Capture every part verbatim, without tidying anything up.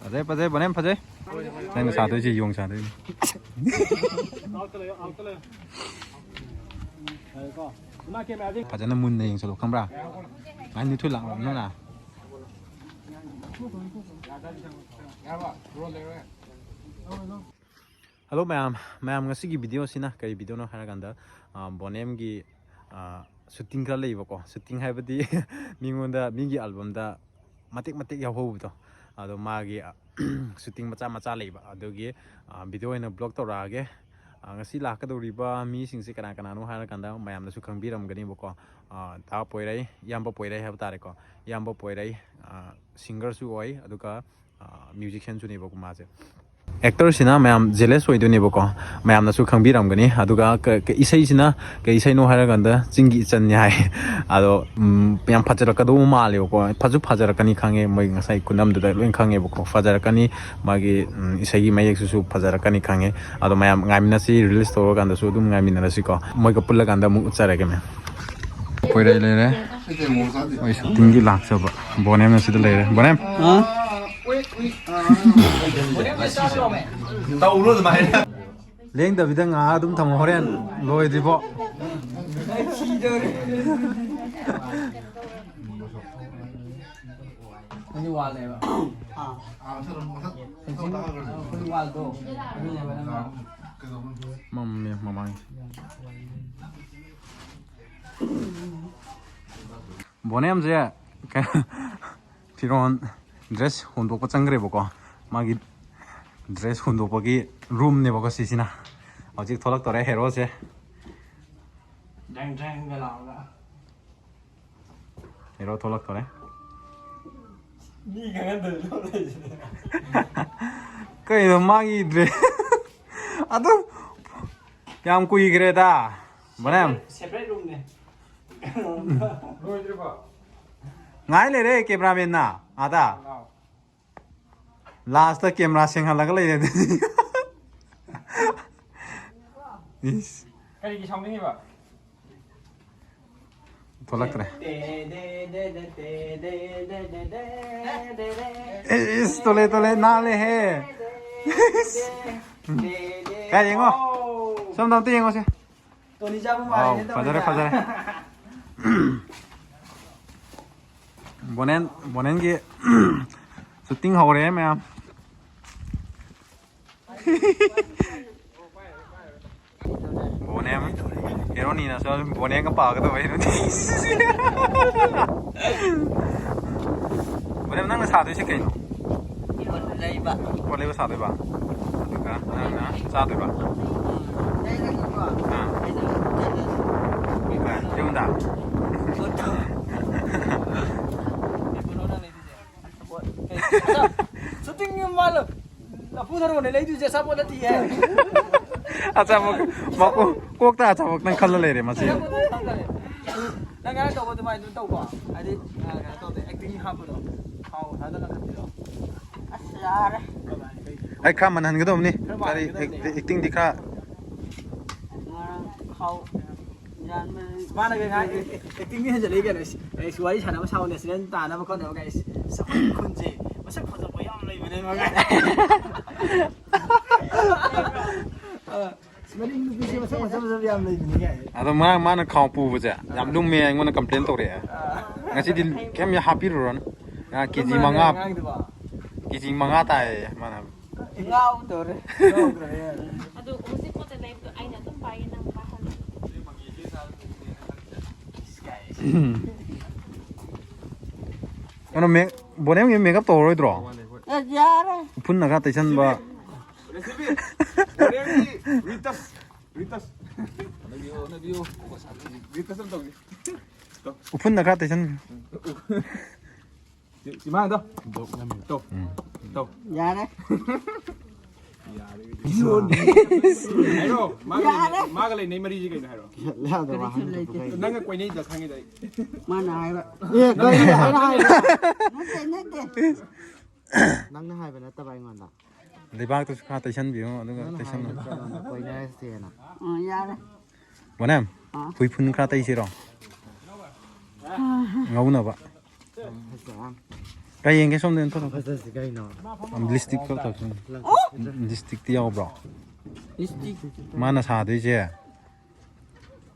ꯐꯖꯩ, ꯐꯖꯩ, ꯕꯣꯅꯦꯝ, ꯐꯖꯩ꯫ ꯅꯪꯅ ꯁꯥꯗꯣꯏꯁꯦ ꯌꯣꯡ ꯁꯥꯗꯣꯏꯅꯤ꯫ ꯐꯖꯅ ꯃꯨꯟꯅ ꯌꯦꯡꯁꯜꯂꯣ, ꯈꯪꯕ꯭ꯔꯥ? ꯉꯥꯏ ꯅꯤꯊꯣꯏ ꯂꯥꯛꯂꯕꯅꯤꯅ꯫ ꯍꯜꯂꯣ ꯃꯌꯥꯝ, ꯃꯌꯥꯝ, ꯉꯁꯤꯒꯤ ꯚꯤꯗꯤꯑꯣꯁꯤꯅ ꯀꯔꯤ ꯚꯤꯗꯤꯑꯣꯅꯣ ꯍꯥꯏꯔꯀꯥꯟꯗ, ꯑ, ꯕꯣꯅꯦꯝꯒꯤ, ꯑ, ꯁꯨꯇꯤꯡ ꯈꯔ ꯂꯩꯕꯀꯣ꯫ ꯁꯨꯇꯤꯡ ꯍꯥꯏꯕꯗꯤ ꯃꯤꯉꯣꯟꯗ, ꯃꯤꯒꯤ ꯑꯜꯕꯝꯗ ꯃꯇꯦꯛ ꯃꯇꯦꯛ ꯌꯥꯎꯍꯧꯕꯗꯣ, ꯑꯗꯣ ꯃꯥꯒꯤ, ꯑ, ꯁꯨꯇꯤꯡ ꯃꯆꯥ ꯃꯆꯥ ꯂꯩꯕ, ꯑꯗꯨꯒꯤ, ꯑ, ꯚꯤꯗꯤꯑꯣ ꯑꯣꯏꯅ ꯕ꯭ꯂꯣꯛ ꯇꯧꯔꯛꯑꯒꯦ꯫ ꯑ, ꯉꯁꯤ ꯂꯥꯛꯀꯗꯧꯔꯤꯕ ꯃꯤꯁꯤꯡꯁꯦ ꯀꯅꯥ ꯀꯅꯥꯅꯣ ꯍꯥꯏꯔꯀꯥꯟꯗ ꯃꯌꯥꯝꯅꯁꯨ ꯈꯪꯕꯤꯔꯝꯒꯅꯦꯕꯀꯣ꯫ ꯑ, ꯗꯥ ꯄꯣꯏꯔꯩ, ꯏꯌꯥꯝꯕ ꯄꯣꯏꯔꯩ ꯍꯥꯏꯕ ꯇꯥꯔꯦꯀꯣ꯫ ꯏꯌꯥꯝꯕ ꯄꯣꯏꯔꯩ, ꯑ, ꯁꯤꯡꯒꯔꯁꯨ ꯑꯣꯏ, ꯑꯗꯨꯒ, ꯑ, ꯃ꯭ꯌꯨꯖꯤꯁꯤꯌꯥꯟꯁꯨꯅꯦꯕꯀꯣ ꯃꯥꯁꯦ꯫ ꯑꯦꯛꯇꯔꯁꯤꯅ ꯃꯌꯥꯝ ꯖꯦꯂꯦꯁ ꯑꯣꯏꯗꯣꯏꯅꯦꯕꯀꯣ, ꯃꯌꯥꯝꯅꯁꯨ ꯈꯪꯕꯤꯔꯝꯒꯅꯤ꯫ ꯑꯗꯨꯒ ꯀ-, ꯀ-, ꯏꯁꯩꯁꯤꯅ ꯀꯩ ꯏꯁꯩꯅꯣ ꯍꯥꯏꯔꯀꯥꯟꯗ ꯆꯤꯡꯒꯤ ꯏꯆꯟꯅꯤ ꯍꯥꯏ꯫ ꯑꯗꯣ, ꯎꯝ, ꯌꯥꯝ ꯐꯖꯔꯛꯀꯗꯧꯕ ꯃꯥꯜꯂꯦꯕꯀꯣ꯫ ꯐꯖ-, ꯐꯖꯔꯛꯀꯅꯤ ꯈꯪꯉꯦ, ꯃꯣꯏ ꯉꯁꯥꯏ ꯈꯨꯅꯝꯗꯨꯗ ꯂꯣꯏ ꯈꯪꯉꯦꯕꯀꯣ꯫ ꯐꯖꯔꯛꯀꯅꯤ, ꯃꯥꯒꯤ, ꯎꯝ, ꯏꯁꯩꯒꯤ ꯃꯌꯦꯛꯁꯤꯁꯨ ꯐꯖꯔꯛꯀꯅꯤ ꯈꯪꯉꯦ꯫ ꯑꯗꯣ ꯃꯌꯥꯝ ꯉꯥꯏꯃꯤꯟꯅꯁꯤ, ꯔꯤꯂꯤꯁ ꯇꯧꯔꯀꯥꯟꯗꯁꯨ ꯑꯗꯨꯝ ꯉꯥꯏꯃꯤꯟꯅꯔꯁꯤꯀꯣ꯫ ꯃꯣꯏꯒ ꯄꯨꯜꯂꯀꯥꯟꯗ ꯑꯃꯨꯛ ꯎꯠꯆꯔꯒꯦ ꯃꯌꯥꯝ꯫ ꯀꯣꯏꯔꯩ ꯂꯩꯔꯦ, ꯃꯣꯏ ꯁꯨꯇꯤꯡꯒꯤ ꯂꯥꯛꯆꯕ꯫ ꯕꯣꯅꯦꯝꯅ ꯁꯤꯗ ꯂꯩꯔꯦ꯫ ꯕꯣꯅꯦꯝ꯫ ꯇꯧꯔꯣ ꯑꯗꯨꯃꯥꯏꯅ꯫ ꯂꯦꯡꯗꯕꯤꯗ ꯉꯥꯏꯍꯥꯛ ꯑꯗꯨꯝ ꯊꯝꯃꯣ, ꯍꯣꯔꯦꯟ ꯂꯣꯏꯗ꯭ꯔꯤꯐꯥꯎ꯫ ꯅꯪꯒꯤ ꯋꯥꯜꯅꯦꯕ꯫ ꯑꯥ꯫ ꯐꯦꯟꯁꯤꯡ, ꯑꯩꯈꯣꯏꯒꯤ ꯋꯥꯜꯗꯣ꯫ ꯑꯗꯨꯅꯦꯕ ꯅꯪꯅ꯫ ꯃꯝꯃꯦ ꯃꯃꯥꯡꯁꯦ꯫ ꯕꯣꯅꯦꯝꯁꯦ ꯀꯩꯅꯣ, ꯐꯤꯔꯣꯟ, ꯗ꯭ꯔꯦꯁ ꯍꯣꯡꯗꯣꯛꯄ ꯆꯪꯈ꯭ꯔꯦꯕꯀꯣ꯫ ꯃꯥꯒꯤ ꯗ꯭ꯔꯦꯁ ꯍꯣꯡꯗꯣꯛꯄꯒꯤ ꯔꯨꯝꯅꯦꯕꯀꯣ ꯁꯤꯁꯤꯅ꯫ ꯍꯧꯖꯤꯛ ꯊꯣꯛꯂꯛꯇꯣꯔꯦ ꯍꯦꯔꯣꯁꯦ꯫ ꯗ꯭ꯔꯦꯡ ꯗ꯭ꯔꯦꯡꯒ ꯂꯥꯎꯔꯒ꯫ ꯍꯦꯔꯣ ꯊꯣꯛꯂꯛꯇꯣꯔꯦ꯫ ꯃꯤ ꯈꯪꯍꯟꯗꯕꯤ ꯂꯧꯔꯛꯏꯁꯤꯅꯦ꯫ ꯀꯩꯅꯣ ꯃꯥꯒꯤ ꯗ꯭ꯔꯦꯁ ꯑꯗꯨ ꯌꯥꯝ ꯀꯨꯏꯈ꯭ꯔꯦꯗ꯫ ꯕꯣꯅꯦꯝ꯫ ꯁꯦꯄꯔꯦꯠ ꯔꯨꯝꯅꯦ꯫ ꯂꯣꯏꯗ꯭ꯔꯤꯕꯣ? ꯉꯥꯏ ꯂꯩꯔꯦ ꯀꯦꯃꯦꯔꯥꯃꯦꯟꯅ ꯑꯥꯗ꯫ ꯂꯥꯎ꯫ ꯂꯥꯁꯇ ꯀꯦꯃꯦꯔꯥ ꯁꯦꯡꯍꯜꯂꯒ ꯂꯩꯔꯦ ꯑꯗꯨꯗꯤ꯫ ꯏꯁ꯫ ꯀꯔꯤꯒꯤ ꯁꯥꯎꯅꯤꯡꯉꯤꯕ? ꯊꯣꯛꯂꯛꯇ꯭ꯔꯦ꯫ ꯏꯁ, ꯇꯣꯂꯦ, ꯇꯣꯂꯦ, ꯅꯥꯜꯂꯦꯍꯦ꯫ ꯀꯥꯏ ꯌꯦꯡꯉꯣ? ꯁꯣꯝꯗ ꯑꯝꯇ ꯌꯦꯡꯉꯣꯁꯦ꯫ ꯇꯣꯅꯤ ꯆꯥꯕ ꯃꯥꯜꯂꯦꯅꯦ ꯋꯥꯎ, ꯐꯖꯔꯦ, ꯇꯧꯔꯤꯁꯦ꯫ ꯐꯖꯔꯦ꯫ ꯕꯣꯅꯦꯟ, ꯕꯣꯅꯦꯟꯒꯤ shooting ꯍꯧꯔꯦ ꯃꯌꯥꯝ꯫ ꯕꯣꯅꯦꯝ ꯍꯦꯔꯣꯅꯤꯅ ꯁꯣꯝ ꯕꯣꯅꯦꯝꯒ ꯄꯥꯒꯗꯕ ꯍꯦꯔꯣꯅꯤ꯫ ꯕꯣꯅꯦꯝ, ꯅꯪꯅ ꯁꯥꯗꯣꯏꯁꯦ ꯀꯩꯅꯣ? ꯄꯣꯠ ꯂꯩꯕ꯫ ꯄꯣꯠ ꯂꯩꯕ ꯁꯥꯗꯣꯏꯕ? ꯑꯗꯨꯒ ꯅꯪꯅ ꯆꯥꯗꯣꯏꯕ? ꯂꯩꯔꯒꯀꯣ꯫ ꯑꯥ꯫ ꯑꯩꯅ ꯆꯠꯂꯁꯤ꯫ ꯌꯨꯝꯗ? ꯄꯣꯠꯇꯣ꯫ Shooting ꯃꯥꯜꯂꯣ꯫ ꯂꯐꯨ ꯊꯔꯣꯅꯦ ꯂꯩꯗꯣꯏꯁꯦ, ꯑꯆꯥꯄꯣꯠ ꯅꯠꯇꯤꯌꯦ꯫ ꯑꯆꯥꯄꯣꯠ, ꯃꯀꯣꯛ, ꯀꯣꯛꯇ ꯑꯆꯥꯄꯣꯠꯇꯪ ꯈꯜꯂ ꯂꯩꯔꯦ ꯃꯁꯤ꯫ ꯅꯪ ꯉꯔꯥꯡ ꯇꯧꯕ ꯑꯗꯨꯃꯥꯏꯅ ꯑꯗꯨꯝ ꯇꯧꯀꯣ꯫ ꯍꯥꯏꯗꯤ, ꯑ, ꯀꯩꯅꯣ ꯇꯧꯗꯦ, acting ꯍꯥꯞꯄꯗꯣ꯫ ꯊꯥꯎ ꯊꯥꯗꯅ ꯈꯟꯕꯤꯔꯣ꯫ ꯑꯁ, ꯌꯥꯔꯦ꯫ ꯑꯩ ꯈꯔ ꯃꯟꯍꯟꯒꯗꯕꯅꯤ꯫ ꯈꯔ ꯀꯔꯤ ꯃꯟꯍꯟꯒꯗꯕꯅꯤ꯫ Act-, actingꯗꯤ ꯈꯔ꯫ ꯉꯔꯥꯡ ꯈꯥꯎ ꯌꯥꯟꯕ꯫ ꯃꯥꯅꯒ ꯉꯥꯏ-, actingꯗꯤ ꯍꯦꯟꯖꯜꯂꯛꯏ ꯀꯩꯅꯣ꯫ ꯑꯩꯁ, ꯑꯩꯁ, ꯋꯥꯔꯤ ꯁꯥꯟꯅꯕ ꯁꯥꯎ natural ꯇꯥꯅꯕ ꯈꯣꯠꯅꯕ guys꯫ ꯑꯁ, ꯑꯩꯈꯣꯏ ꯈꯨꯟꯁꯦ ꯃꯁꯛ ꯐꯖꯕ ꯌꯥꯝ ꯂꯩꯕꯅꯦ ꯃꯥ꯫ ꯑ, ꯃꯅꯤꯡ ꯅꯨꯄꯤꯁꯦ ꯃꯁꯛ ꯐꯖ ꯐꯖꯕ ꯌꯥꯝ ꯂꯩꯕꯅꯤ ꯀꯥꯏ꯫ ꯑꯗꯣ ꯃꯥ, ꯃꯥꯅ ꯈꯥꯎ ꯄꯨꯕꯁꯦ ꯌꯥꯝ ꯂꯨꯝꯃꯦ, ꯑꯩꯉꯣꯟꯗ complain ꯇꯧꯔꯛꯑꯦ꯫ ꯑ꯫ ꯉꯁꯤꯗꯤ ꯀꯩꯝ ꯍꯥꯞꯄꯤꯔꯨꯔꯅꯨ꯫ ꯉꯥ KG ꯃꯉꯥ, ꯑꯉꯥꯡꯗꯨꯕꯣ꯫ KG ꯃꯉꯥ ꯇꯥꯏꯌꯦ ꯃꯥꯅ꯫ ꯉꯥꯎꯗꯧꯔꯦ꯫ ꯉꯥꯎꯗꯧꯔꯦ꯫ ꯑꯗꯨ ꯍꯧꯖꯤꯛ ꯄꯣꯠꯇ ꯂꯩꯕꯗꯣ ꯑꯩꯅ ꯑꯗꯨꯝ ꯄꯥꯏꯌꯦ, ꯅꯪ ꯄꯥꯏꯍꯜꯂꯣ꯫ ꯀꯩꯅꯣ, ꯃꯦꯛ-, ꯕꯣꯅꯦꯝꯒꯤ makeup ꯇꯧꯔꯔꯣꯏꯗ꯭ꯔꯣ? ꯑꯦ, ꯌꯥꯔꯦ꯫ ꯎꯐꯨꯟꯅ ꯈꯔ ꯇꯩꯁꯟꯕ꯫ ꯔꯦꯁꯤꯄꯤ, ꯕꯣꯅꯦꯝꯒꯤ ꯔꯤꯇꯁ, ꯔꯤꯇꯁ꯫ ꯅꯕꯤꯌꯨ, ꯅꯕꯤꯌꯨ꯫ ꯔꯤꯇꯁ ꯑꯃ ꯇꯧꯁꯤ꯫ ꯎꯐꯨꯟꯅ ꯈꯔ ꯇꯩꯁꯟ꯫ ꯁꯤ, ꯁꯤ ꯃꯥꯡꯗꯣ꯫ ꯇꯧ꯫ ꯎꯝ꯫ ꯇꯧ꯫ ꯌꯥꯔꯦ꯫ ꯍꯥꯏꯔꯣ, ꯃꯥꯒ ꯌꯥꯔꯦ꯫ ꯂꯩꯅꯩ-, ꯃꯥꯒ ꯂꯩꯅꯩ ꯃꯔꯤꯁꯦ ꯀꯩꯅꯣ ꯍꯥꯏꯔꯣ꯫ ꯌꯥꯗꯕ ꯀꯔꯤꯁꯨ ꯋꯥꯍꯪꯗꯣ ꯂꯩꯇꯦ꯫ ꯀꯩ? ꯅꯪꯒ ꯀꯣꯏꯅꯩꯗ ꯈꯪꯉꯤꯗ ꯑꯩ꯫ ꯃꯥꯅ ꯍꯥꯏꯕ꯫ ꯑꯦ, ꯀꯔꯤ? ꯑꯩꯅ ꯍꯥꯏꯕ? ꯅꯠꯇꯦ, ꯅꯠꯇꯦ꯫ ꯅꯪꯅ ꯍꯥꯏꯕ ꯅꯠꯇꯕ ꯑꯩꯉꯣꯟꯗ꯫ ꯂꯩꯕꯥꯛꯇꯨꯁꯨ ꯈꯔ ꯇꯩꯁꯟꯕꯤꯌꯨ, ꯑꯗꯨꯒ ꯅꯪꯅ ꯇꯩꯁꯟꯅꯕ꯫ ꯍꯥꯏꯕ ꯅꯠꯇꯕ ꯑꯩꯉꯣꯟꯗ ꯀꯣꯏꯅꯔꯁꯦꯅ꯫ ꯑ, ꯌꯥꯔꯦ꯫ ꯕꯣꯅꯦꯝ, ꯑꯥ꯫ ꯍꯨꯏꯐꯨꯟ ꯈꯔ ꯇꯩꯁꯤꯔꯣ? ꯉꯧꯅꯕ꯫ ꯀꯩ ꯌꯦꯡꯒꯦ ꯁꯣꯝꯗ ꯑꯣꯟꯊꯣꯔꯛꯑꯣ꯫ ꯐꯖꯁꯤ ꯀꯩꯅꯣ꯫ ꯂꯤꯁꯇꯤꯛ ꯈꯔ ꯇꯧꯁꯤ꯫ ꯂꯤꯁꯇꯤꯛꯇꯤ ꯌꯥꯎꯕ꯭ꯔꯣ? ꯂꯤꯁꯇꯤꯛ꯫ ꯃꯥꯅ ꯁꯥꯗꯣꯏꯁꯦ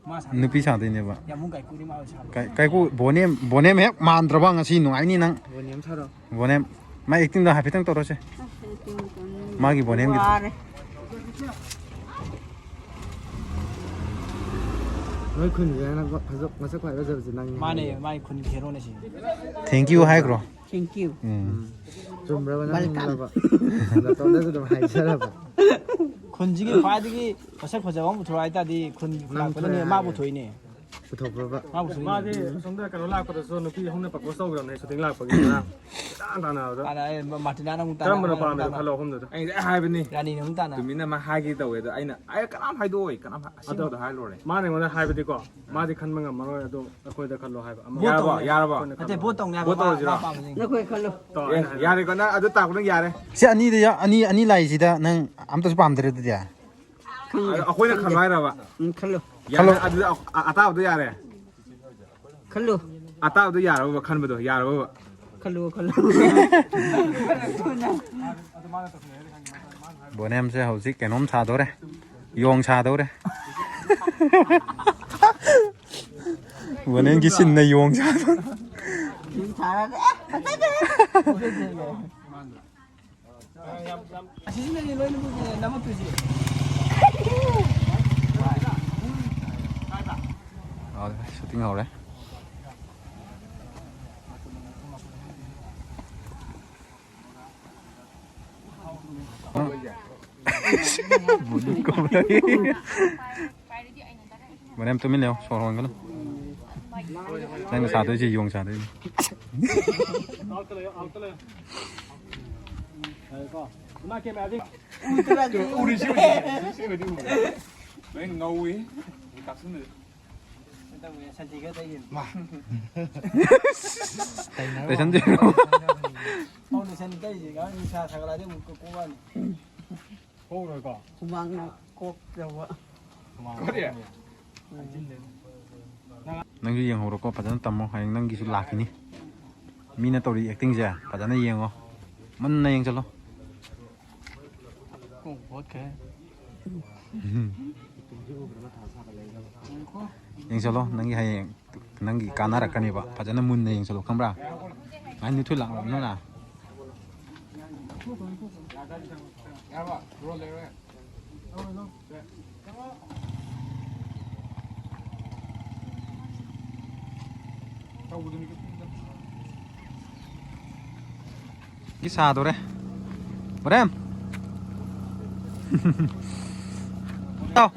ꯃꯥ ꯁꯥꯗꯣꯏ ꯅꯨꯄꯤ ꯁꯥꯗꯣꯏꯅꯦꯕ꯫ ꯌꯥꯝꯕꯨꯡ ꯀꯥꯏꯀꯨꯗꯤ ꯃꯥ ꯑꯣꯏ ꯁꯥꯕ꯫ ꯀꯥꯏ-, ꯀꯥꯏꯀꯨ ꯕꯣꯅꯦꯝ, ꯕꯣꯅꯦꯝ ꯍꯦꯛ ꯃꯥꯟꯗ꯭ꯔꯕ ꯉꯁꯤ ꯅꯨꯡꯉꯥꯏꯅꯤ ꯅꯪ꯫ ꯕꯣꯅꯦꯝ ꯁꯥꯔꯣ꯫ ꯕꯣꯅꯦꯝ꯫ ꯃꯥ ꯑꯦꯛꯇꯤꯡꯗꯣ ꯍꯥꯏꯐꯦꯠꯇꯪ ꯇꯧꯔꯁꯦ꯫ ꯑꯁ, ꯑꯦꯛꯇꯤꯡ ꯇꯧꯅꯤꯡꯗꯦ꯫ ꯃꯥꯒꯤ ꯕꯣꯅꯦꯝꯒꯤꯗꯣ꯫ ꯋꯥꯔꯦ꯫ ꯅꯣꯏ ꯈꯨꯟꯁꯦ ꯅꯪ ꯐꯖ-, ꯃꯁꯛ ꯈ꯭ꯋꯥꯏ ꯐꯖꯕꯁꯦ ꯅꯪꯅꯤ ꯃꯥꯅꯦ, ꯍꯥꯏꯌꯦ꯫ ꯃꯥꯏ ꯈꯨꯟꯒꯤ ꯍꯦꯔꯣꯅꯦ ꯁꯤ꯫ Thank you ꯍꯥꯏꯈ꯭ꯔꯣ꯫ Thank you꯫ ꯎꯝ꯫ ꯎꯝ꯫ ꯆꯨꯝꯕ꯭ꯔꯕ ꯅꯪ welcome ꯈꯪꯕ꯭ꯔꯕ? ꯅꯇꯣꯝꯗꯁꯨ ꯑꯗꯨꯝ ꯍꯥꯏꯖꯔꯕ? ꯈꯨꯟꯁꯤꯒꯤ ꯈ꯭ꯋꯥꯏꯗꯒꯤ ꯃꯁꯛ ꯐꯖꯕ ꯑꯃ ꯄꯨꯊꯣꯔꯛꯑꯣ ꯍꯥꯏ ꯇꯥꯔꯗꯤ ꯈꯨꯟꯒꯤ ꯅꯪ ꯂꯥꯛꯄꯗꯅꯦ ꯊꯣꯛꯑꯦ ꯃꯥ ꯍꯥꯏꯌꯦ꯫ ꯄꯨꯊꯣꯛꯏꯅꯦ꯫ ꯄꯨꯊꯣꯛꯄ꯭ꯔꯕ? ꯃꯥ ꯄꯨꯊꯣꯛꯏꯅꯦ꯫ ꯃꯥꯗꯤ ꯁꯣꯝꯗ ꯀꯩꯅꯣ ꯂꯥꯛꯄꯗꯁꯨ ꯅꯨꯄꯤ ꯑꯍꯨꯝꯅ propose ꯇꯧꯈ꯭ꯔꯕꯅꯦ shooting ꯂꯥꯛꯄꯒꯤ ꯉꯔꯥꯡ꯫ ꯀꯣꯏꯇꯥꯟ ꯇꯥꯟꯅꯕꯗ꯫ ꯇꯥꯟꯅꯔꯦ, ꯃꯥꯔꯇꯤꯅꯥꯅ ꯑꯃꯨꯛ ꯇꯥꯟꯅ, ꯀꯔꯝꯕꯅ ꯑꯃꯅ ꯑꯃꯨꯛ ꯄꯥꯝꯃꯤꯅꯣ ꯇꯥꯟꯅ꯫ ꯈꯜꯂꯣ ꯑꯍꯨꯝꯗꯨꯗ꯫ ꯑꯩ ꯉꯁꯥꯏ ꯍꯥꯏꯕꯅꯤ꯫ ꯔꯥꯅꯤꯅ ꯑꯃꯨꯛ ꯇꯥꯟꯅ꯫ ꯇꯨꯃꯤꯟꯅ ꯑꯃ ꯍꯥꯏꯒꯦ ꯇꯧꯋꯦ ꯑꯗꯣ ꯑꯩꯅ, ꯑꯩ ꯀꯅꯥꯝ ꯍꯥꯏꯗꯣꯛꯑꯣꯏ, ꯀꯅꯥꯝ ꯍꯥꯏ-, ꯑꯗꯣ ꯑꯁꯦꯡꯕꯗꯣ ꯍꯥꯏꯔ ꯂꯣꯏꯔꯦ꯫ ꯃꯥꯅ ꯑꯩꯉꯣꯟꯗ ꯍꯥꯏꯕꯗꯤꯀꯣ, ꯃꯥꯗꯤ ꯈꯟꯕ ꯉꯝꯃꯔꯣꯏ, ꯑꯗꯣ ꯑꯩꯈꯣꯏꯗ ꯈꯜꯂꯣ ꯍꯥꯏꯕ꯫ ꯑꯃ ꯚꯣꯠ ꯌꯥꯔꯕꯣ? ꯇꯧꯅꯦ꯫ ꯌꯥꯔꯕꯣ? ꯑꯩꯈꯣꯏꯅ ꯅꯠꯇꯦ, ꯈꯜꯂꯣ꯫ ꯚꯣꯠ ꯇꯧꯅꯦ ꯍꯥꯏꯕ꯫ ꯚꯣꯠ ꯃꯥ, ꯇꯧꯔꯁꯤꯔꯣ? ꯃꯥ ꯄꯥꯝꯕꯁꯤꯡ꯫ ꯅꯈꯣꯏ ꯈꯜꯂꯣ꯫ ꯇꯧ, ꯑꯦ, ꯑꯩꯅ ꯍꯥꯏꯕ꯫ ꯌꯥꯔꯦꯀꯣ, ꯅꯪ ꯑꯗꯨ ꯇꯥꯛꯄ ꯅꯪ ꯌꯥꯔꯦ꯫ ꯁꯤ ꯑꯅꯤꯗ ꯌꯥ-, ꯑꯅꯤ, ꯑꯅꯤ ꯂꯥꯛꯏꯁꯤꯗ ꯅꯪ ꯑꯝꯇꯁꯨ ꯄꯥꯝꯗ꯭ꯔꯦ ꯑꯗꯨꯗꯤ? ꯈꯪꯗꯦ꯫ ꯑꯗꯣ ꯑꯩꯈꯣꯏꯅ ꯈꯜꯂꯣ ꯍꯥꯏꯔꯕ? ꯎꯝ, ꯈꯜꯂꯣ꯫ ꯌꯥꯔꯦ, ꯈꯜꯂꯣ꯫ ꯑꯗꯨꯗꯤ ꯑ-, ꯑ-, ꯑꯇꯥꯕꯗꯣ ꯌꯥꯔꯦ꯫ ꯈꯜꯂꯣ꯫ ꯑꯇꯥꯕꯗꯣ ꯌꯥꯔꯕ ꯈꯟꯕꯗꯣ, ꯌꯥꯔꯕ? ꯈꯜꯂꯣ, ꯈꯜꯂꯣ꯫ ꯕꯣꯅꯦꯝꯁꯦ ꯍꯧꯖꯤꯛ ꯀꯩꯅꯣꯝ ꯁꯥꯗꯧꯔꯦ, ꯌꯣꯡ ꯁꯥꯗꯧꯔꯦ꯫ ꯕꯣꯅꯦꯝꯒꯤ ꯁꯤꯟꯅ ꯌꯣꯡ ꯁꯥꯗꯧꯔꯦ꯫ ꯌꯣꯡ ꯁꯥꯔꯗꯤ, ꯑꯦ, ꯐꯖꯗꯦ꯫ ꯑꯁꯤꯁꯤꯅꯅꯦ ꯂꯣꯏꯅꯃꯛ ꯅꯝꯃꯛꯇꯣꯏꯁꯦ꯫ ꯑ, shooting ꯍꯧꯔꯦ꯫ ꯕꯣꯅꯦꯝ ꯇꯨꯃꯤꯟ ꯂꯩꯌꯣ, ꯁꯣꯔ ꯍꯣꯟꯒꯅꯨ꯫ ꯅꯪꯅ ꯁꯥꯗꯣꯏꯁꯦ ꯌꯣꯡ ꯁꯥꯗꯣꯏꯅꯤ꯫ ꯎꯔꯤꯁꯤ, ꯎꯔꯤꯁꯤ, ꯎꯔꯤꯁꯤ, ꯎꯔꯤꯁꯤ, ꯎꯔꯤꯁꯤ, ꯎꯔꯤꯁꯤ꯫ ꯂꯣꯏ ꯉꯧꯏ꯫ ꯀꯥꯞꯁꯤꯟꯕꯁꯦ꯫ ꯃꯥ꯫ ꯇꯩꯁꯟꯗꯣꯏꯔꯣ? ꯐꯥꯎꯟꯗꯦꯁꯟ ꯇꯩꯁꯦ ꯅꯨꯡꯁꯥ ꯁꯥꯒꯠꯂꯛꯑꯗꯤ ꯑꯃꯨꯛ ꯀꯣꯛ ꯋꯥꯅꯤ꯫ ꯊꯣꯛꯎꯔꯣꯏꯀꯣ? ꯍꯨꯃꯥꯡꯅ ꯀꯣꯛ ꯇꯧꯕ꯫ ꯀꯔꯤ? ꯎꯝ꯫ ꯅꯪꯁꯨ ꯌꯦꯡꯍꯧꯔꯣꯀꯣ, ꯐꯖꯅ ꯇꯝꯃꯣ, ꯍꯌꯦꯡ ꯅꯪꯒꯤꯁꯨ ꯂꯥꯛꯈꯤꯅꯤ꯫ ꯃꯤꯅ ꯇꯧꯔꯤ ꯑꯦꯛꯇꯤꯡꯁꯦ ꯐꯖꯅ ꯌꯦꯡꯉꯣ, ꯃꯨꯟꯅ ꯌꯦꯡꯁꯜꯂꯣ꯫ ꯌꯦꯡꯁꯜꯂꯣ, ꯅꯪꯒꯤ ꯍꯌꯦꯡ ꯅꯪꯒꯤ ꯀꯥꯟꯅꯔꯛꯀꯅꯦꯕ꯫ ꯐꯖꯅ ꯃꯨꯟꯅ ꯌꯦꯡꯁꯜꯂꯣ, ꯈꯪꯕ꯭ꯔꯥ? ꯃꯥꯏ ꯅꯨꯊꯨ ꯂꯥꯛꯂꯕꯅꯤꯅ꯫ ꯒꯤ ꯁꯥꯗꯣꯔꯦ꯫ ꯕꯣꯔꯦꯝ꯫ ꯇꯥꯎ꯫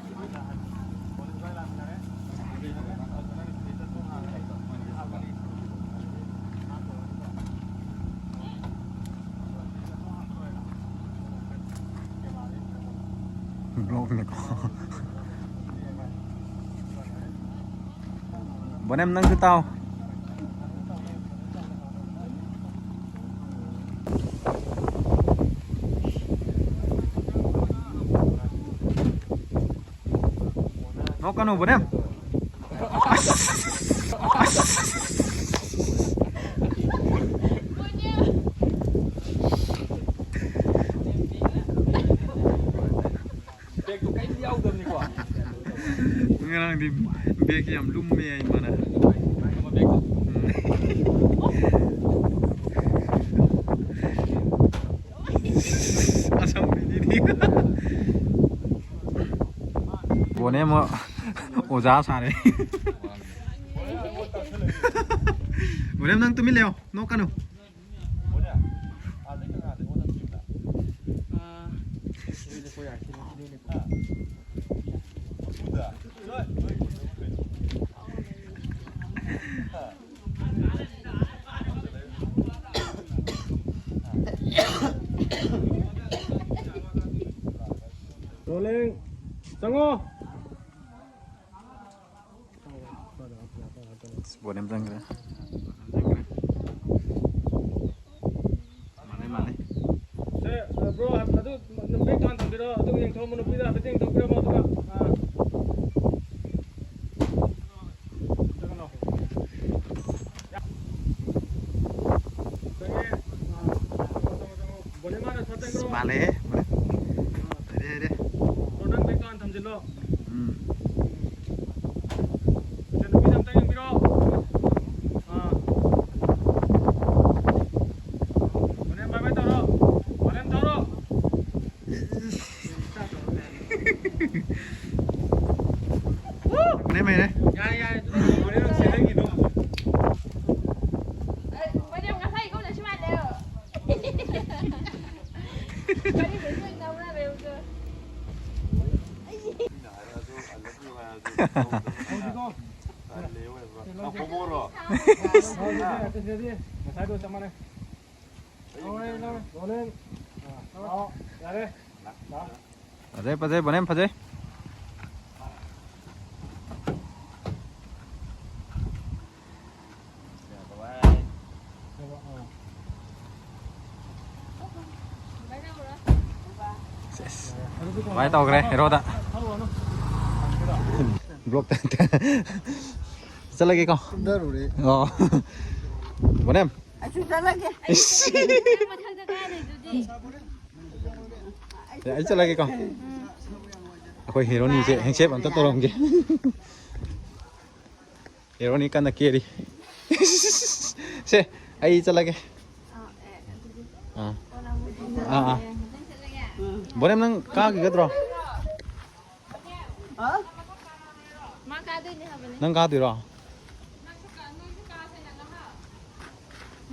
ꯕ꯭ꯂꯣꯛꯅꯤꯀꯣ꯫ ꯕꯣꯅꯦꯝ, ꯅꯪꯁꯨ ꯇꯥꯎ꯫ ꯅꯣꯛꯀꯅꯨ, ꯕꯣꯅꯦꯝ꯫ ꯕꯦꯒꯇꯣ ꯀꯔꯤꯝ ꯌꯥꯎꯗꯕꯅꯤꯀꯣ꯫ ꯉꯔꯥꯡꯗꯤ ꯕꯦꯒ ꯌꯥꯝ ꯂꯨꯝꯃꯦ ꯍꯥꯏ ꯃꯥꯅ꯫ ꯕꯦꯒꯇꯣ꯫ ꯎꯝ꯫ ꯑꯁꯝꯕꯤꯗꯤ꯫ ꯕꯣꯅꯦ ꯑꯃꯨꯛ ꯑꯣꯖꯥ ꯁꯥꯔꯦ꯫ ꯕꯣꯅꯦ, ꯅꯪ ꯇꯨꯃꯤꯟ ꯂꯩꯌꯣ, ꯅꯣꯛꯀꯅꯨ꯫ ꯔꯣꯂꯤꯡ꯫ ꯆꯪꯉꯣ꯫ ꯕꯣꯅꯦꯝ ꯆꯪꯈ꯭ꯔꯦ꯫ ꯃꯥꯅꯦ, ꯃꯥꯅꯦ꯫ ꯁꯦ, ꯕ꯭ꯔꯣ, ꯑꯗꯨ ꯅꯨꯄꯤ ꯇꯥꯟ ꯊꯝꯕꯤꯔꯣ, ꯑꯗꯨ ꯌꯦꯡꯊꯣꯛꯑꯝꯃꯣ, ꯅꯨꯄꯤꯗ ꯍꯥꯏꯐꯦꯠ ꯌꯦꯡꯊꯣꯛꯄꯤꯔꯝꯃꯣ, ꯑꯗꯨꯒ, ꯑꯥ꯫ ꯑꯁ, ꯃꯥꯜꯂꯦꯍꯦ꯫ ꯍꯩꯔꯦ, ꯍꯩꯔꯦ꯫ ꯅꯪ ꯕꯦꯛꯇꯣ ꯍꯥꯟꯅ ꯊꯝꯖꯤꯜꯂꯣ꯫ ꯎꯝ꯫ ꯏꯆꯟꯅꯨꯄꯤꯗ ꯑꯝꯇ ꯌꯦꯡꯕꯤꯔꯣ꯫ ꯑꯥ꯫ ꯍꯣꯔꯦꯟ ꯕꯥꯏ ꯕꯥꯏ ꯇꯧꯔꯣ꯫ ꯍꯣꯔꯦꯟ ꯇꯧꯔꯣ꯫ ꯃꯅꯦ ꯃꯩꯔꯦ꯫ ꯌꯥꯔꯦ, ꯌꯥꯔꯦ, ꯑꯗꯨ ꯍꯣꯔꯦꯟ ꯅꯪ ꯁꯦꯟꯅꯈꯤꯅꯨ꯫ ꯃꯅꯦ, ꯉꯁꯥꯏ ꯏꯀꯣꯟꯗ ꯁꯨꯃꯥꯏꯅ ꯂꯩꯌꯣ꯫ ꯀꯔꯤꯕꯨ ꯁꯣꯏ ꯅꯧꯔ ꯂꯩꯕꯗꯣ꯫ ꯍꯧꯖꯤꯛꯀꯣ꯫ ꯇꯜꯂꯦ, ꯑꯣꯏꯕ꯫ ꯅꯪ ꯄꯣꯄꯣꯔꯣ? ꯉꯁꯥꯏꯗꯣ ꯆꯞ ꯃꯥꯟꯅꯩ꯫ ꯐꯖꯩ, ꯐꯖꯩ, ꯕꯣꯅꯦꯝ ꯐꯖꯩ꯫ ꯁꯦꯁ꯫ ꯀꯃꯥꯏꯅ ꯇꯧꯈ꯭ꯔꯦ ꯍꯦꯔꯣꯗ? ꯕ꯭ꯂꯣꯛꯇ꯫ ꯆꯠꯂꯒꯦꯀꯣ꯫ ꯀꯨꯝꯊꯔꯨꯔꯦ꯫ ꯑꯣ꯫ ꯕꯣꯅꯦꯝ꯫ ꯑꯩꯁꯨ ꯆꯠꯂꯒꯦ꯫ ꯏꯁ꯫ ꯃꯊꯛꯇ ꯀꯥꯗꯣꯏꯗꯨꯗꯤ꯫ ꯑꯦ, ꯑꯩ ꯆꯠꯂꯒꯦꯀꯣ꯫ ꯑꯩꯈꯣꯏ ꯍꯦꯔꯣꯅꯤꯁꯦ ꯍꯦꯡꯁꯦꯞ ꯑꯝꯇ ꯇꯧꯔꯝꯒꯦ꯫ ꯍꯦꯔꯣꯅꯤ ꯀꯟꯅ ꯀꯦꯔꯤ꯫ ꯁꯦ, ꯑꯩ ꯆꯠꯂꯒꯦ꯫ ꯑꯥ꯫ ꯑꯥ, ꯑꯥ꯫ ꯕꯣꯅꯦꯝ, ꯅꯪ ꯀꯥꯈꯤꯒꯗ꯭ꯔꯣ? ꯍꯥ? ꯃꯥ ꯀꯥꯗꯣꯏꯅꯦ ꯍꯥꯏꯕꯅꯦ꯫ ꯅꯪ ꯀꯥꯗꯣꯏꯔꯣ?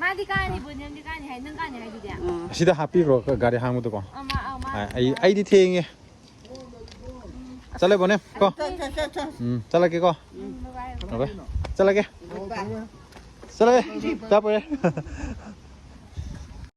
ꯃꯥꯗꯤ ꯀꯥꯅꯤ, ꯕꯣꯅꯦꯝꯗꯤ ꯀꯥꯅꯤ ꯍꯥꯏ, ꯅꯪ ꯀꯥꯅꯤ ꯍꯥꯏꯗꯨꯗꯤ꯫ ꯑꯁꯤꯗ ꯍꯥꯞꯄꯤꯕ꯭ꯔꯣ ꯒꯥꯔꯤ ꯍꯥꯡꯕꯗꯨꯀꯣ? ꯑꯥ, ꯃꯥ, ꯑꯥ, ꯃꯥ꯫ ꯑꯥ, ꯑꯩ, ꯑꯩꯗꯤ ꯊꯦꯡꯉꯦ꯫ ꯆꯠꯂꯦ ꯕꯣꯅꯦꯝ ꯀꯣ꯫ ꯆꯠ, ꯆꯠ, ꯆꯠ, ꯆꯠ꯫ ꯎꯝ, ꯆꯠꯂꯒꯦꯀꯣ꯫ ꯎꯝ, bye bye꯫ Bye bye꯫ ꯆꯠꯂꯒꯦ꯫ Bye bye꯫ ꯆꯠꯂꯒꯦ꯫ ꯇꯥꯄꯔꯦ꯫